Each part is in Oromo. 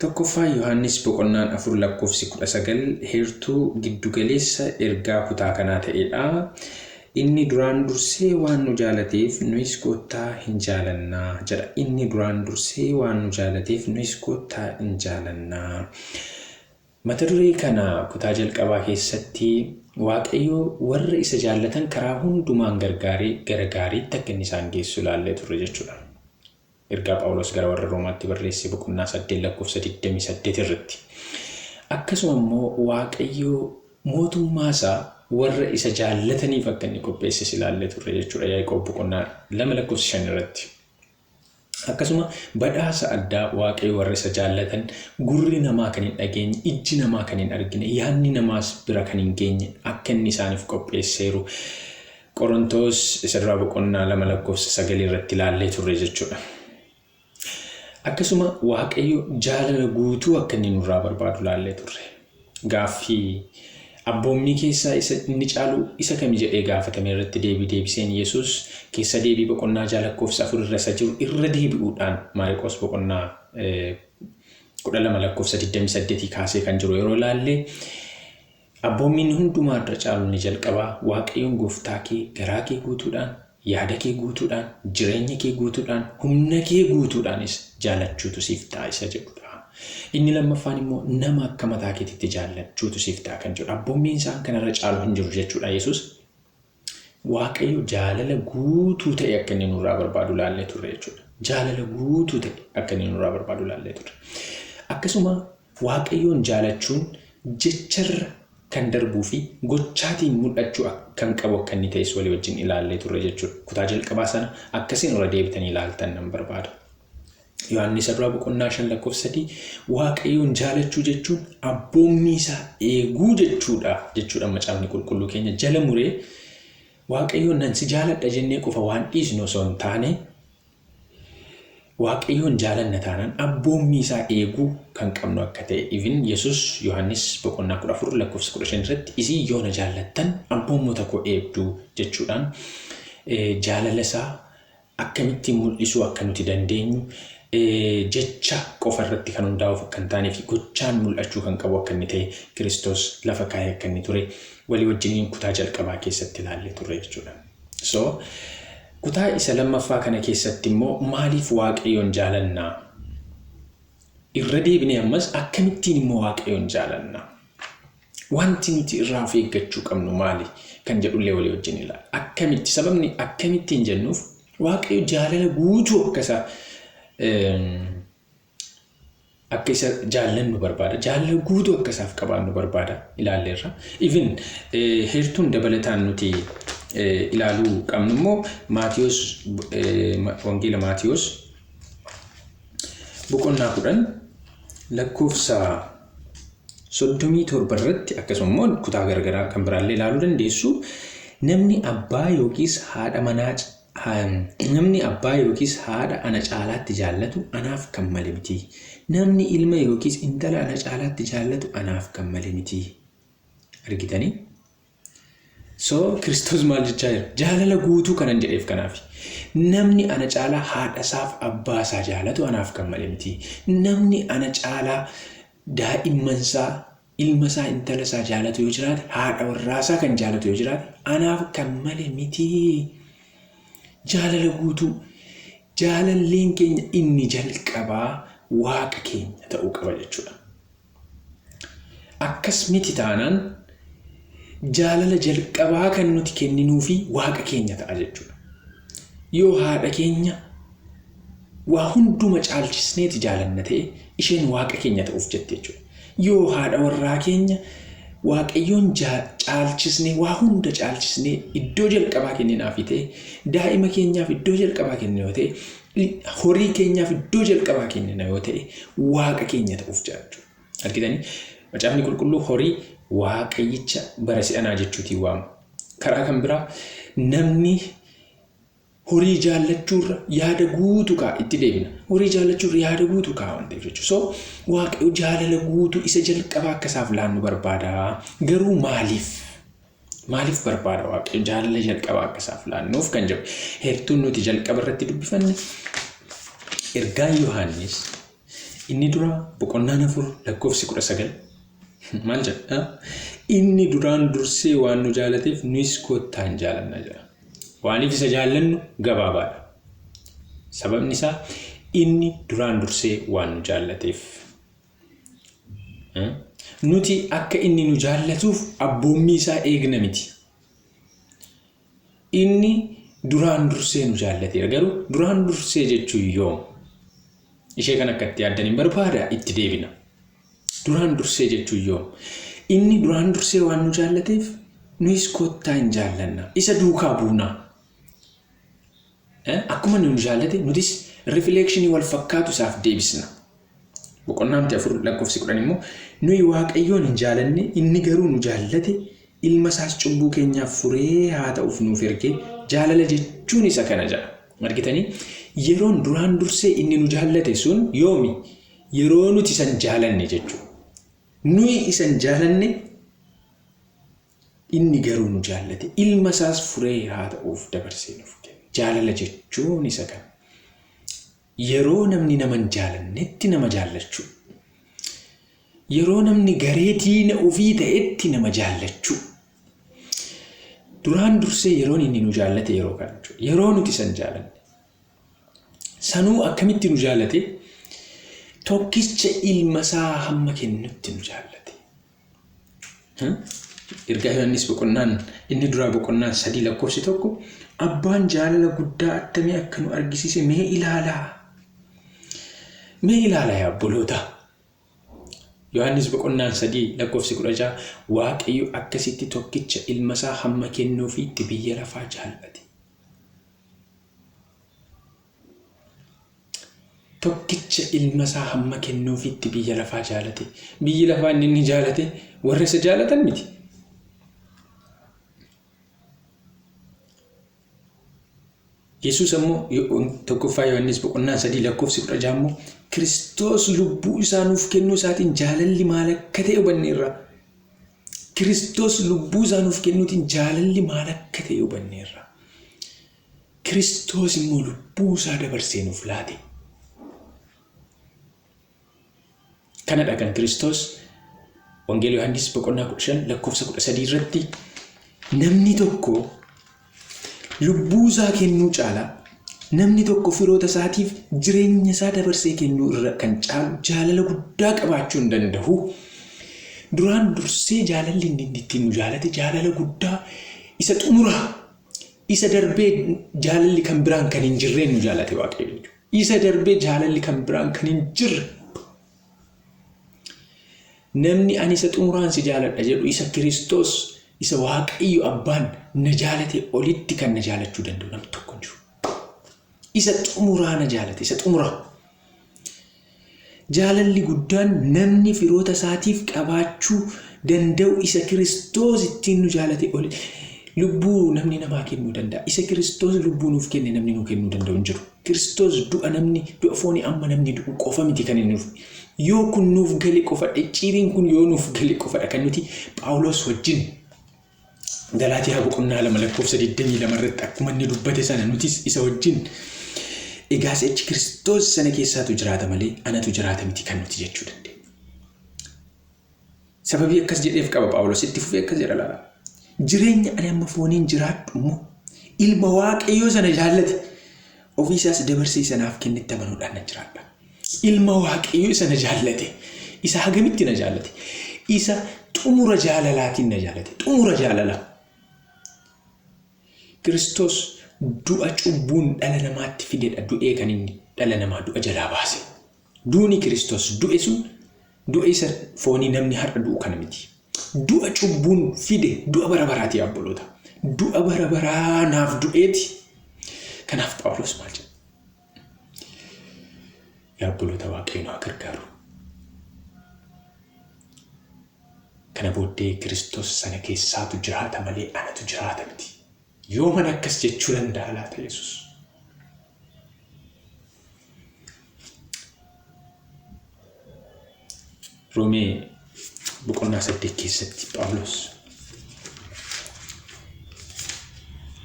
Tokkoffaa Yohaannis boqonnaan 4 lakkoofsi 19 heertuu giddugaleessa ergaa kutaa kanaa ta'edha. Inni duraan dursee waan nu jaalateef nuyis koottaa hin jaalannaa jedha. Inni duraan dursee waan nu jaalateef nuyis koottaa hin jaalannaa. Mata duree kana kutaa jalqabaa keessatti Waaqayyo warra isa jaallatan karaa hundumaan gargaaree gara gaariitti akka inni isaan geessu ilaallee turre jechuudha. Ergaa Phaawulos gara warra Roomaatti barreesse boqonnaa 8 lakkoofsa 28 irratti. Akkasuma immoo Waaqayyo mootummaa isaa warra isa jaallataniif akka inni qopheesses ilaallee turre jechuudha Yaaqoob boqonnaa 2 lakkoofsa 5 irratti. Akkasuma badhaasa addaa Waaqayyo warra isa jaallatan gurri namaa kan hin dhageenye, ijji namaa kan hin argine, yaadni namaas bira kan hin geenye akka inni isaaniif qopheesseeru Qorontoos isa duraa boqonnaa 2 lakkoofsa 9 irratti ilaallee turre jechuudha. Akkasuma Waaqayyo jaalala guutuu akka inni nurraa barbaadu ilaallee turre. Gaaffii abboommii keessaa isa inni caalu isa kami jedhee gaafatame irratti deebii deebiseen Yesuus keessa deebii boqonnaa 6 lakkoofsa 4 irra isa jiru irra deebi'uudhaan Maariqoos boqonnaa 12 lakkoofsa 28 kaasee kan jiru yeroo ilaalle Abboommiin hundumaa irra caalu inni jalqabaa, Waaqayyoon gooftaa kee garaa kee guutuudhaan, yaada kee guutuudhaan, jireenya kee guutuudhaan, humna kee guutuudhaanis jaalachuutu siif ta'a isa jedhudha. Inni lammaffaan immoo nama akka mataa keetitti jaallachuutu siif ta'a kan jedhu. Abboommiin isaan kanarra caalu hin jiru jechuudha Yesuus. Waaqayyo jaalala guutuu ta'e akka inni nurraa barbaadu ilaallee turre jechuudha. Jaalala guutuu ta'e akka inni nurraa barbaadu ilaallee turre. Akkasuma Waaqayyoon jaalachuun jecharra kan darbuu fi gochaatiin mul'achuu kan qabu akka inni ta'es walii wajjin ilaallee turre jechuudha. Kutaa jalqabaa sana akkasiin irra deebitanii ilaaltan nan barbaada. Yohaannis isa duraa boqonnaa 5 lakkoofsa 3 Waaqayyoon jaalachuu jechuun abboommii isaa eeguu jechuudha jechuudha macaafni qulqulluu keenya jala muree Waaqayyoon nan si jaaladha jennee qofa waan dhiisnu osoo hin taane Waaqayyoon jaalanna taanaan abboommii isaa eeguu kan qabnu akka ta'e even Yesus Yohaannis boqonnaa 14 lakkoofsa 15 irratti isin yoo na jaallattan abboommota koo eegdu jechuudhaan jaalala isaa akkamittiin mul'isuu akka nuti dandeenyu jecha qofa irratti kan hundaa'uuf akka hin taanee fi gochaan mul'achuu kan qabu akka inni ta'e Kiristoos lafa kaa'ee akka inni ture walii wajjiniin kutaa jalqabaa keessatti ilaallee turre jechuudha. So kutaa isa lammaffaa kana keessatti immoo maaliif Waaqayyoon jaalannaa? Irra deebinee ammas akkamittiin immoo Waaqayyoon jaalannaa? Wanti nuti irraa of eeggachuu qabnu maali kan jedhullee walii wajjin ilaalla. Akkamitti sababni akkamittiin jennuuf Waaqayyo jaalala guutuu akka isa akka isa jaallannu barbaada. Jaalala guutuu akka isaaf qabaannu barbaada ilaalleerra. Even heertuun dabalataan nuti ilaaluu qabnu immoo Maatiyos Wangeela Maatiyos boqonnaa 10 lakkoofsa 37 irratti akkasuma immoo kutaa garagaraa kan biraallee ilaaluu dandeessu. Namni abbaa yookiis haadha manaa namni abbaa yookiis haadha ana caalaatti jaallatu anaaf kan male miti. Namni ilma yookiis intala ana caalaatti jaallatu anaaf kan male miti. Argitanii? So Kiristoos maal jechaa jira? Jaalala guutuu kanan jedheef kanaafi. Namni ana caalaa haadha isaaf abbaa isaa jaalatu anaaf kan male miti. Namni ana caalaa daa'imman isaa, ilma isaa, intala isaa jaalatu yoo jiraate, haadha warraa isaa kan jaalatu yoo jiraate anaaf kan male miti. Jaalala guutuu. Jaalalleen keenya inni jalqabaa Waaqa keenya ta'uu qaba jechuudha. Akkas miti taanaan jaalala jalqabaa kan nuti kenninuufi Waaqa keenya ta'a jechuudha. Yoo haadha keenya waa hunduma caalchisneeti jaalanna ta'e isheen Waaqa keenya ta'uuf jetti jechuudha. Yoo haadha warraa keenya Waaqayyoon caalchisnee waa hunda caalchisnee iddoo jalqabaa kenninaafi ta'e daa'ima keenyaaf iddoo jalqabaa kennina yoo ta'e horii keenyaaf iddoo jalqabaa kennina yoo ta'e Waaqa keenya ta'uuf jira jechuudha. Argitanii? Macaafni Qulqulluu horii Waaqayyicha bara si'anaa jechuutiin waama. Karaa kan biraa namni horii jaallachuurra yaada guutuu kaa'a itti deebina. Horii jaallachuurra yaada guutuu kaa'a waan ta'eef jechuudha. So Waaqayyo jaalala guutuu isa jalqabaa akka isaaf laannu barbaada. Garuu maaliif? Maaliif barbaada Waaqayyo jaalala jalqabaa akka isaaf laannuuf kan jedhu heertuun nuti jalqaba irratti dubbifanne ergaan Yohaannis Inni duraa boqonnaan 4 lakkoofsi 19 maal jedha? Inni duraan dursee waan nu jaalateef nuyis kottaa hin jaalanna jedha. Waaniif isa jaallannu gabaabaadha. Sababni isaa inni duraan dursee waan nu jaallateef. Nuti akka inni nu jaallatuuf abboommii isaa eegna miti. Inni duraan dursee nu jaallateera. Garuu duraan dursee jechuun yoom? Ishee kan akka itti yaaddan hin barbaada itti deebina. Duraan dursee jechuun yoom? Inni duraan dursee waan nu jaallateef nuyis kottaa hin jaallanna. Isa duukaa buuna. Akkuma inni nu jaallate nutis rifileekshinii wal fakkaatu isaaf deebisna. Boqonnaamti 4 lakkoofsi 10 immoo nuyi Waaqayyoon hin jaalanne inni garuu nu jaallate ilma isaas cubbuu keenyaaf furee haa ta'uuf nuuf erge jaalala jechuun isa kana jedha. Argitanii yeroon duraan dursee inni nu jaallate sun yoomi? Yeroo nuti isan jaalanne jechuudha. Nuyi isan jaalanne Inni garuu nu jaallate, ilma isaas furee haa ta'uuf dabarsee nuuf kenne. Jaalala jechuun isa kana. Yeroo namni nama hin jaalannetti nama jaallachuu. Yeroo namni garee diina ofii ta'etti nama jaallachuu. Duraan dursee yeroon inni nu jaallate yeroo kana jechuudha. Yeroo nuti isan jaalanne. Sanuu akkamitti nu jaallate? Tokkicha ilma isaa hamma kennutti nu jaallate. Ergaa Yohaannis boqonnaan inni duraa boqonnaan 3 lakkoofsi 1 abbaan jaalala guddaa attamii akka nu argisiise mee ilaalaa. Mee ilaalaa yaa obboloota. Yohaannis boqonnaan 3 lakkoofsi 16 Waaqayyo akkasitti tokkicha ilmasaa hamma kennuufiitti biyya lafaa jaallate. Tokkicha ilma isaa hamma kennuufiitti biyya lafaa jaalate. Biyyi lafaa inni inni jaalate warra isa jaalatan miti. Yesuus ammoo tokkoffaa Yohaannis boqonnaa 3 lakkoofsi 16 immoo Kiristoos lubbuu isaa nuuf kennuu isaatiin jaalalli maal akka ta'e hubanneerra. Kiristoos lubbuu isaa nuuf kennuutiin jaalalli maal akka ta'e hubanneerra. Kiristoos immoo lubbuu isaa dabarsee nuuf laate. Kanadha kan Kiristoos Wangeela Yohaannis boqonnaa 15 lakkoofsa 13 irratti namni tokko lubbuu isaa kennuu caalaa namni tokko firoota isaatiif jireenya isaa dabarsee kennuu irra kan caalu jaalala guddaa qabaachuu hin danda'u. Duraan dursee jaalalli inni ittiin nu jaalate jaalala guddaa isa xumuraa Isa darbee jaalalli kan biraan kan hin jirreen nu jaalate Waaqayyo jechuudha. Isa darbee jaalalli kan biraan kan hin jirre. Namni ani isa xumuraan si jaaladha jedhu isa Kiristoos isa Waaqayyo abbaan na jaalate olitti kan na jaalachuu danda'u namni tokko hin jiru. Isa xumuraa na jaalate isa xumuraa. Jaalalli guddaan namni firoota isaatiif qabaachuu danda'u isa Kiristoos ittiin nu jaalate oli. Lubbuu namni namaa kennuu danda'a. Isa Kiristoos lubbuu nuuf kenne namni nuu kennuu danda'u hin jiru. Kiristoos du'a namni du'a foonii amma namni du'u qofa miti kan inni nuuf. Yoo kun nuuf gale qofadha. Icciitiin kun yoo nuuf gale qofadha kan nuti Phaawulos wajjin Galaatiyaa boqonnaa 2 lakkoofsa 22 irratti akkuma inni dubbate sana nutis isa wajjin egaa si'achi Kiristoos sana keessaatu jiraata malee anatu jiraata miti kan nuti jechuu dandeenya. Sababii akkas jedheef qaba Phaawulos itti fufee akkas jedha laala. Jireenya ani amma fooniin jiraadhu immoo ilma Waaqayyoo sana jaallate ofii isaas dabarsee sanaaf kennetti amanuudhaan nan jiraadha. Ilma Waaqayyoo isa na jaallate. Isa hagamitti na jaallate. Isa xumura jaalalaatiin na jaallate. Xumura jaalalaa. Kiristoos du'a cubbuun dhala namaatti fidedha du'ee kan inni dhala namaa du'a jalaa baase. Duuni Kiristoos du'e sun du'a isa foonii namni har'a du'u kana miti. Du'a cubbuun fide du'a bara baraati yaa obboloota. Du'a bara baraa naaf du'eeti. Kanaaf Phaawulos maal jedha? Yaa obboloota Waaqayyo nu haa gargaaru. Kana booddee Kiristoos sana keessaatu jiraata malee anatu jiraata miti. Yooman akkas jechuu danda'a laata Yesuus? Roomee boqonnaa 8 keessatti Phaawulos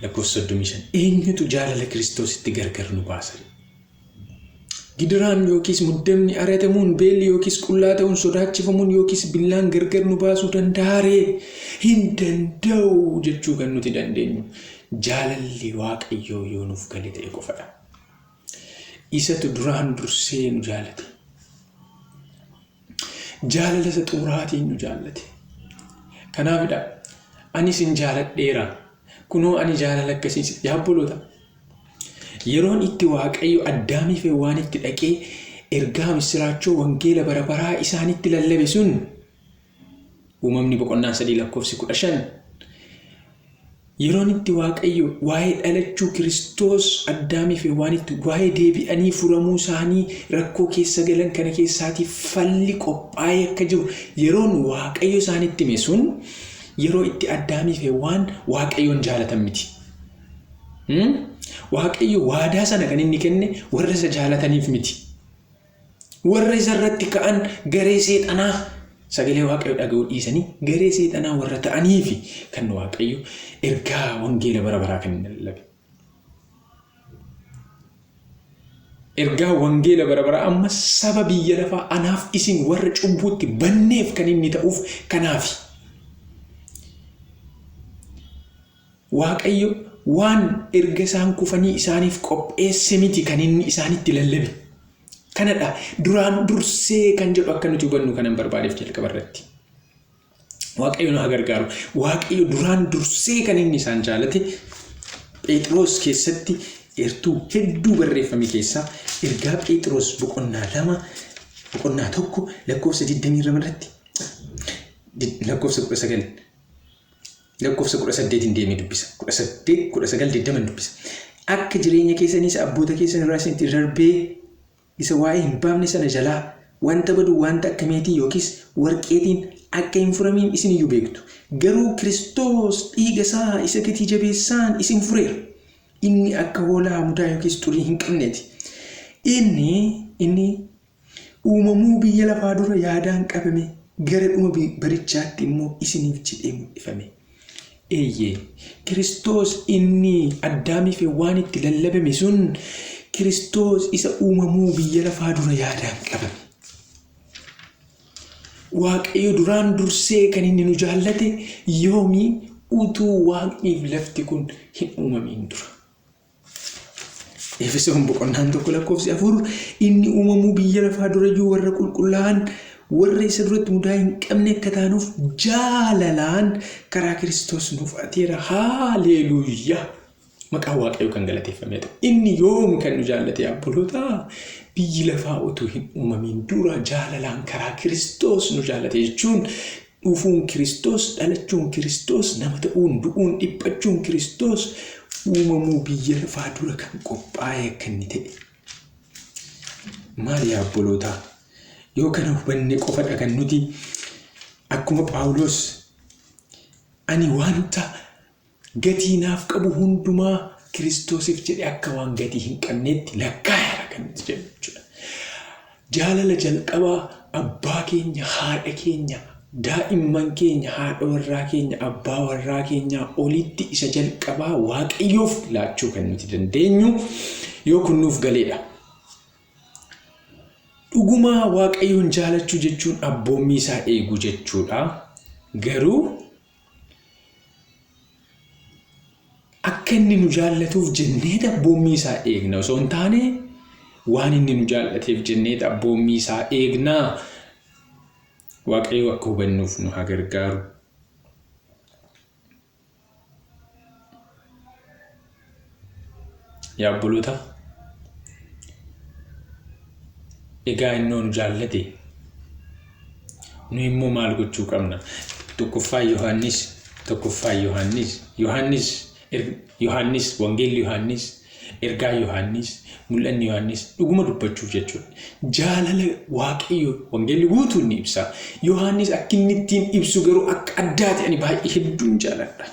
lakkoofsa 35 eenyutu jaalala Kiristoositti gargar nu baasa? Gidiraan yookiis muddamni, ari'atamuun, beelli yookiis qullaa ta'uun, sodaachifamuun yookiis billaan gargar nu baasuu danda'aa ree? Hin danda'u jechuu kan nuti dandeenyu jaalalli Waaqayyoo yoo nuuf gale ta'e qofadha. Isatu duraan dursee nu jaalate. Jaalala isa xumuraatiin nu jaallate. Kanaafidha ani isin jaaladheera. Kunoo ani jaalala akkasii yaa obboloota. Yeroon itti Waaqayyo Addaamii fi Hewwaanitti dhaqee ergaa missiraachoo wangeela bara baraa isaanitti lallabe sun Uumamni boqonnaan 3 lakkoofsi 15 Yeroon itti Waaqayyo waa'ee dhalachuu Kiristoos Addaamii fi Hewwaanitti waa'ee deebi'anii furamuu isaanii rakkoo keessa galan kana keessaatii falli qophaa'ee akka jiru yeroon Waaqayyo isaanitti hime sun yeroo itti Addaamii fi Hewwaan Waaqayyoon jaalatan miti. Waaqayyo waadaa sana kan inni kenne warra isa jaalataniif miti. Warra isa irratti ka'an garee seexanaa sagalee Waaqayyo dhaga'uu dhiisanii garee seexanaa warra ta'aniifi kan Waaqayyo ergaa wangeela bara baraa kan inni lallabe. Ergaa wangeela bara baraa amma saba biyya lafaa anaaf isin warra cubbuutti banneef kan inni ta'uuf kanaafi. Waaqayyo waan erga isaan kufanii isaaniif qopheesse miti kan inni isaanitti lallabe. Kanadha duraan dursee kan jedhu akka nuti hubannu kanan barbaadeef jalqaba irratti. Waaqayyo nu haa gargaaru. Waaqayyo duraan dursee kan inni isaan jaalate Phexros keessatti eertuu hedduu barreeffame keessaa ergaa Phexros boqonnaa 2 boqonnaa 1 lakkoofsa 22 irratti lakkoofsa 19 Lakkoofsa 18 hin deemee dubbisa. 18, 19, 20 dubbisa. Akka jireenya keessanii isa abboota keessan irraa isinitti darbee isa waa'ee hin baafne sana jalaa wanta badu wanta akka meetii yookiis warqeetiin akka hin furamiin isin iyyuu beektu. Garuu Kiristoos dhiiga isaa isa gatii jabeessaan isin fureera. Inni akka hoolaa mudaa yookiis xurii hin qabneeti. Inni inni Uumamuu biyya lafaa dura yaadaan qabame, gara dhuma barichaatti immoo isiniif jedhee mul'ifame. Eeyyee, Kiristoos inni Addaamiif Hewwaanitti lallabame sun Kiristoos isa uumamuu biyya lafaa dura yaadaan qabame. Waaqayyo duraan dursee kan inni nu jaallate yoomii utuu waaqniif lafti kun hin uumamiin dura. Efesoon boqonnaan 1 lakkoofsi 4 inni uumamuu biyya lafaa durayyuu warra qulqullaa'an warra isa duratti mudaa hin qabne akka taanuuf jaalalaan karaa Kiristoos nuuf ateera. Haaleeluyyaa! Maqaan Waaqayyoo kan galateeffamee ta'u. Inni yoom kan nu jaallate obboloota? Biyyi lafaa utuu hin uumamiin dura jaalalaan karaa Kiristoos nu jaallate jechuun Dhufuun Kiristoos, dhalachuun Kiristoos, nama ta'uun, du'uun, dhiphachuun Kiristoos uumamuu biyya lafaa dura kan qophaa'e akka inni ta'e. Maal yaa obbolootaa? Yoo kana hubanne qofadha kan nuti akkuma Phaawulos ani wanta gatii naaf qabu hundumaa Kiristoosiif jedhee akka waan gatii hin qabneetti lakkaa'eera kan nuti jennu jechuudha. Jaalala jalqabaa abbaa keenya, haadha keenya, daa'imman keenya, haadha warraa keenya, abbaa warraa keenyaa olitti isa jalqabaa Waaqayyoof laachuu kan nuti dandeenyu yoo kun nuuf galeedha. Dhugumaa Waaqayyoon jaalachuu jechuun abboommii isaa eeguu jechuudha. Garuu Akka inni nu jaallatuuf jenneet abboommii isaa eegna osoo hin taane waan inni nu jaallateef jenneet abboommii isaa eegna. Waaqayyo akka hubannuuf nu haa gargaaru. Yaa obboloota, egaa innoo nu jaallate nu immoo maal gochuu qabna? Tokkoffaa Yohaannis, tokkoffaa Yohaannis, Yohaannis, Yohaannis, Wangeelli Yohaannis, ergaa Yohaannis, mul'anni Yohaannis dhuguma dubbachuuf jechuudha. Jaalala Waaqayyo Wangeelli guutuun ni ibsa. Yohaannis akka inni ittiin ibsu garuu akka addaati ani baay'ee hedduun jaaladha.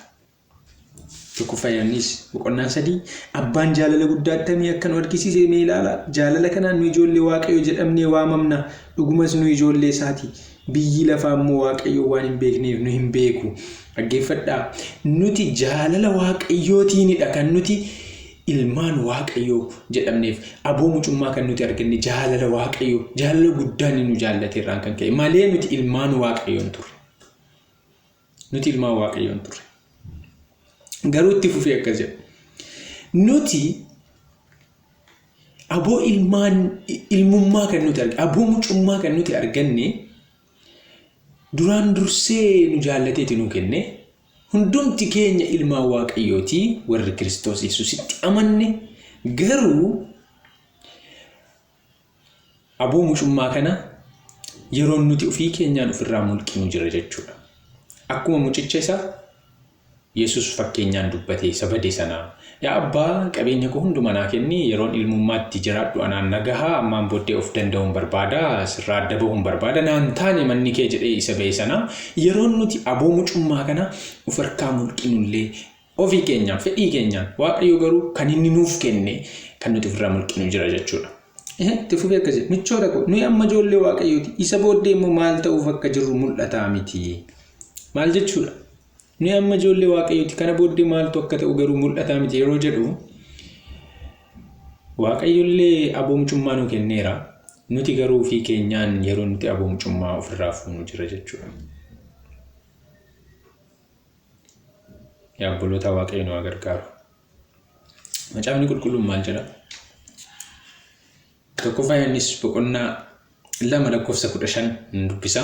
Tokkoffaa Yohaannis boqonnaa 3 Abbaan jaalala guddaa attamii akka nu argisiise mee ilaalaa. Jaalala kanaan nu ijoollee Waaqayyoo jedhamnee waamamna, dhugumas nu ijoollee isaati. Biyyi lafaa immoo Waaqayyoon waan hin beekneef nu hin beeku. Dhaggeeffadhaa. Nuti jaalala Waaqayyootiinidha kan nuti ilmaan Waaqayyoo jedhamneef aboo mucummaa kan nuti arganne jaalala Waaqayyoo jaalala guddaa inni nu jaallate irraan kan ka'e malee nuti ilmaan Waaqayyoo hin turre. Nuti ilmaan Waaqayyoo hin turre. Garuu itti fufee akkas jedha. Nuti aboo ilmaan ilmummaa kan nuti arganne aboo mucummaa kan nuti arganne duraan dursee nu jaallateeti nu kenne. Hundumti keenya ilmaan Waaqayyooti warri Kiristoos Yesuusitti amanne garuu aboo mucummaa kana yeroon nuti ofii keenyaan ofirraa mulqinu jira jechuudha. Akkuma mucicha isa Yesuus fakkeenyaan dubbate isa bade sanaa. Yaa abbaa qabeenya koo hunduma naa kenni yeroon ilmummaatti jiraadhu anaan na gaha ammaan booddee of danda'uun barbaada sirraa adda bahuun barbaada naan taane manni kee jedhee isa ba'e sanaa yeroon nuti aboo mucummaa kana of harkaa mulqinullee ofii keenyaan fedhii keenyaan Waaqayyo garuu kan inni nuuf kenne kan nuti ofirraa mulqinu jira jechuudha. Itti fufee akkas jedhe michoota koo nuyi amma ijoollee Waaqayyooti isa booddee immoo maal ta'uuf akka jirru mul'ataa miti. Maal jechuudha? Nuyi amma ijoollee Waaqayyooti kana booddee maaltu akka ta'u garuu mul'ataa miti yeroo jedhu Waaqayyollee aboo mucummaa nuu kenneera. Nuti garuu ofii keenyaan yeroo nuti aboo mucummaa ofirraa fuunu jira jechuudha. Yaa obboloota Waaqayyo nu haa gargaaru. Macaafni qulqulluun maal jedha? Tokkoffaa Yohaannis boqonnaa 2 lakkoofsa 15 nan dubbisa.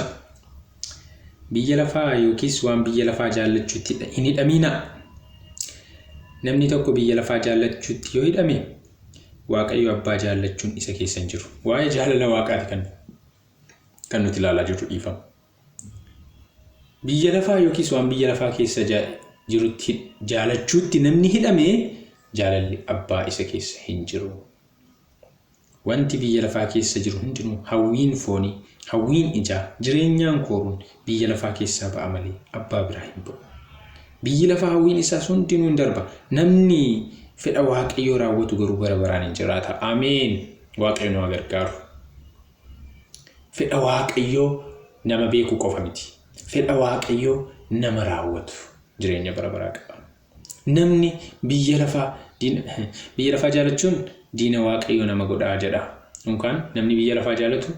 Biyya lafaa yookiis waan biyya lafaa jaallachuutti hin hidhaminaa. Namni tokko biyya lafaa jaallachuutti yoo hidhame Waaqayyo abbaa jaallachuun isa keessa hin jiru. Waa'ee jaalala Waaqaati kan kan nuti ilaalaa jirru dhiifama. Biyya lafaa yookiis waan biyya lafaa keessa jirutti jaalachuutti namni hidhame jaalalli abbaa isa keessa hin jiru. Wanti biyya lafaa keessa jiru hundinuu, hawwiin foonii, hawwiin ijaa, jireenyaan kooruun biyya lafaa keessaa ba'a malee Abbaa biraa hin ba'u. Biyyi lafaa hawwiin isaas hundinuu in darba. Namni fedha Waaqayyoo raawwatu garuu bara baraan in jiraata. Ameen! Waaqayyo nu haa gargaaru. Fedha Waaqayyoo nama beeku qofa miti. Fedha Waaqayyoo nama raawwatu jireenya bara baraa qaba. Namni biyya lafaa diina biyya lafaa jaalachuun diina Waaqayyoo nama godha jedha. Yookaan namni biyya lafaa jaalatu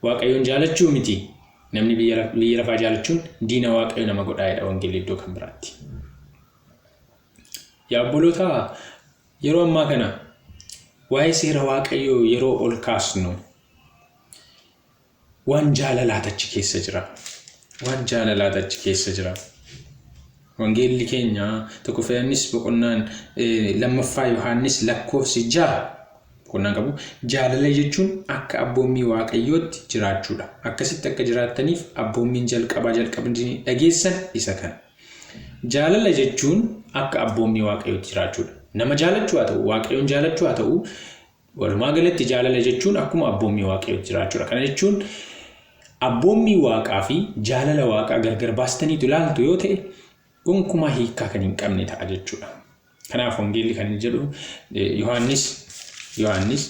Waaqayyoon jaalachuu miti. Namni biyya biyya lafaa jaalachuun diina Waaqayyoo nama godha jedha wangeelli iddoo kan biraatti. Yaa obbolootaa yeroo ammaa kana waa'ee seera Waaqayyoo yeroo ol kaasnu Waan jaalalaatu achi keessa jira. Waan jaalalaatu achi keessa jira. Wangeelli keenya tokkoffaa Yohaannis boqonnaan lammaffaa Yohaannis lakkoofsi 6 boqonnaan qabu jaalala jechuun akka abboommii Waaqayyootti jiraachuudha. Akkasitti akka jiraattaniif abboommiin jalqabaa jalqabni dhageessan isa kana. Jaalala jechuun akka abboommii Waaqayyootti jiraachuudha. Nama jaalachuu haa ta'u, Waaqayyoon jaalachuu haa ta'u, Walumaa galatti jaalala jechuun akkuma abboommii Waaqayyootti jiraachuudha. Kana jechuun abboommii Waaqaa fi jaalala Waaqaa gargar baastaniitu ilaaltu yoo ta'e gonkumaa hiikkaa kan hin qabne ta'a jechuudha. Kanaaf wangeelli kan inni jedhu Yohaannis Yohaannis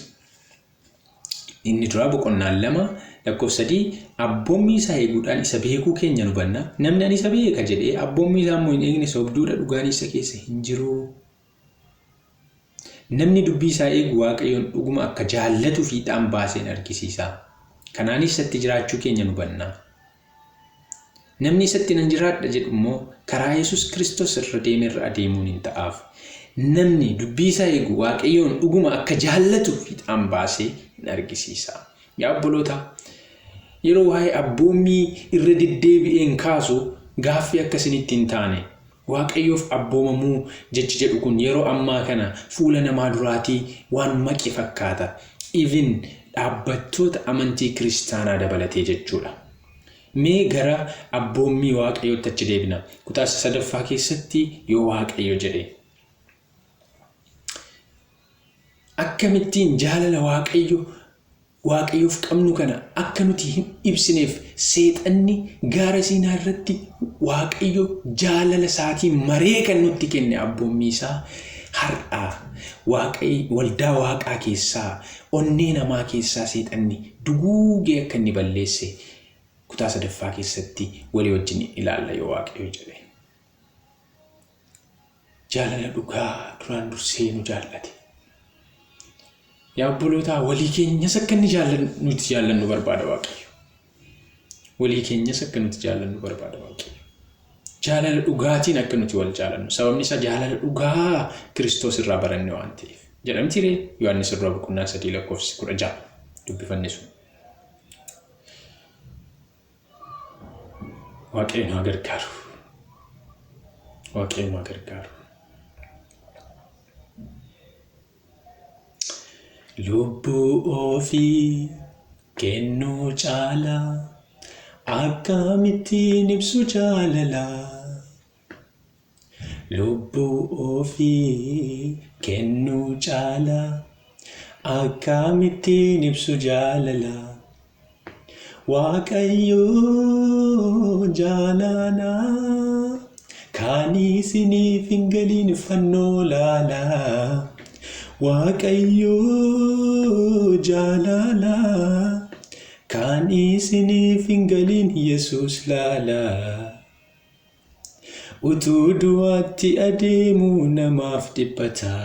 inni duraa boqonnaan 2 lakkoofsa 3 abboommii isaa eeguudhaan isa beekuu keenya nu hubanna. Namni ani isa beeka jedhee abboommii isaa immoo hin eegne sobduudha dhugaan isa keessa hin jiru. Namni dubbii isaa eegu Waaqayyoon dhuguma akka jaallatu fiixaan baasee in argisiisa. Kanaanis isatti jiraachuu keenya in hubanna. Namni isatti nan jiraadha jedhu immoo karaa Yesus Kristos irra deeme irra adeemuun in ta'aaf. Namni dubbii isaa eegu Waaqayyoon dhuguma akka jaallatu fiixaan baasee in argisiisa. Yaa obbolootaa, yeroo waa'ee abboommii irra deddeebi'een kaasu gaaffii akka isinitti hin taane Waaqayyoof abboomamuu jechi jedhu kun yeroo ammaa kana fuula namaa duraatii waan maqe fakkaata. Even dhaabbattoota amantii kiristaanaa dabalatee jechuudha. Mee gara abboommii Waaqayyootti achi deebina. Kutaa isa sadaffaa keessatti yoo Waaqayyo jedhe. Akkamittiin jaalala Waaqayyo Waaqayyoof qabnu kana akka nuti hin ibsineef seexanni gaara Siinaa irratti Waaqayyo jaalala isaatiin maree kan nutti kenne abboommii isaa har'a Waaqayyo waldaa Waaqaa keessaa onnee namaa keessaa seexanni duguugee akka inni balleesse kutaa sadaffaa keessatti walii wajjin ilaalla yoo Waaqayyo jedhe. Jaalala dhugaa duraan dursee nu jaallate. Yaa obbolootaa walii keenyas akka inni jaallannu nuti jaallannu barbaada Waaqayyo. Walii keenyas akka nuti jaallannu barbaada Waaqayyo. Jaalala dhugaatiin akka nuti wal jaalannu. Sababni isaa jaalala dhugaa Kiristoos irraa baranne waan ta'eef. Jedhamti ree Yohaannis irraa boqonnaa 3 lakkoofsi 16 dubbifanne sun. Waaqayyo nu haa gargaaru. Waaqayyo nu haa gargaaru. Lubbuu ofii kennuu caalaa akkamittiin ibsu jaalala? Lubbuu ofii kennuu caalaa akkamittiin ibsu jaalala? Waaqayyo jaalala kan isiniif hin galin fannoo laala. Waaqayyo jaalala kan isiniif hin galin Yesuus laala. Utuu du'aatti adeemuu namaaf dhiphata.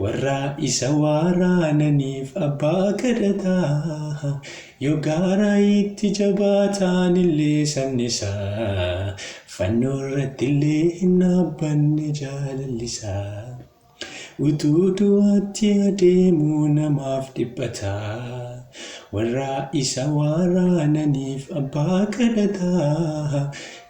Warra isa waraananiif abbaa kadhata. Yoo gaara itti jabaataan illee sabni isaa fannoo irratti illee hin dhaabbanne jaalalli isaa. Utuu du'aatti adeemuu namaaf dhiphata. Warra isa waraananiif abbaa kadhata.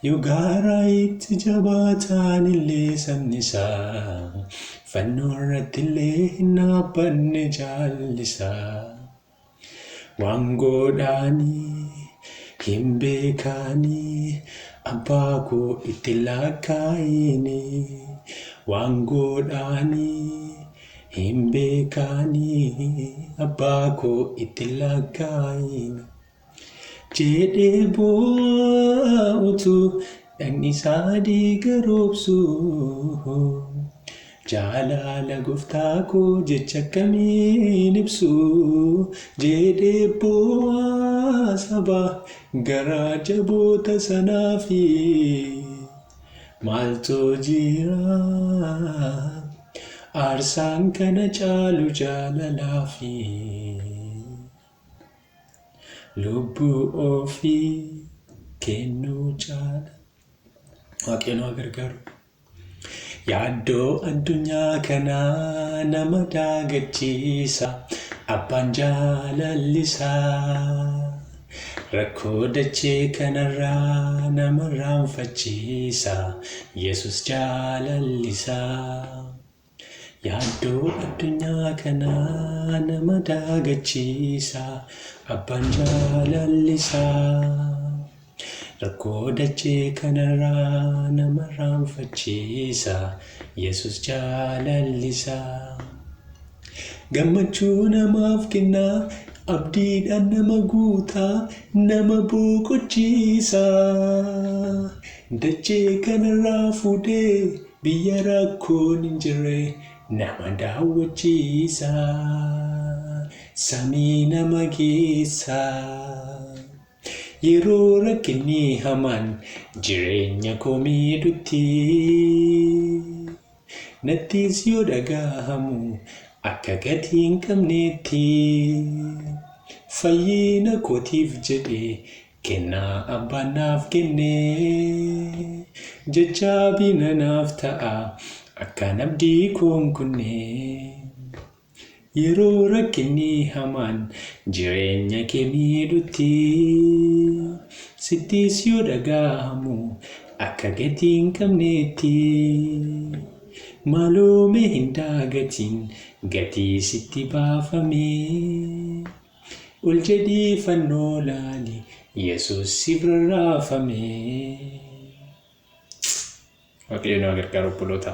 Yoo gaara itti jabaataan illee sabni isaa fannoo irratti illee hin dhaabbanne jaalli isaa. Waan godhaanii hin beekaanii abbaa koo itti lakkaa'ini. Waan godhaanii hin beekaanii abbaa koo itti lakkaa'ini. Jedhee boo'aa utuu dhagni isaa dhiiga roobsu. Jaalala gooftaa koo jecha akkamiin ibsu jedhee boo'aa saba garaa jaboota sanaafi maaltu jira aarsaan kana caalu jaalalaafi. Lubbuu ofii kennuu caala. Waaqayyo nu haa gargaaru. Yaaddoo addunyaa kanaa nama daagachiisa. Abbaan jaalallisaa. Rakkoo dachee kanarraa nama raanfachiisa. Yesus jaalallisaa. Yaaddoo addunyaa kanaa nama daagachiisa abbaan jaalallisaa. Rakkoo dachee kanarraa nama raanfachiisa Yesus jaalallisaa. Gammachuu namaaf kenna abdiidhaan nama guuta nama boqochiisa. Dachee kanarraa fuudhee Biyya rakkoon hin jirre nama daawwachiisa. Samii nama geessa. Yeroo rakkinni hamaan jireenya koo miidhutti nattis yoo dhagahamu akka gatii hin qabneetti fayyina kootiif jedhee Kennaa abbaan naaf kenne jajjaabina naaf ta'a akkaan abdii koo hin kunne. Yeroo rakkinni hamaan jireenya kee miidhutti sittis yoo dhaga'amu akka gatii hin qabneetti maaloo mee hin dagatiin gatii sitti baafame. Ol jedhii fannoo laali Yesuus siif rarraafame. Waaqayyo nu haa gargaaru obboloota.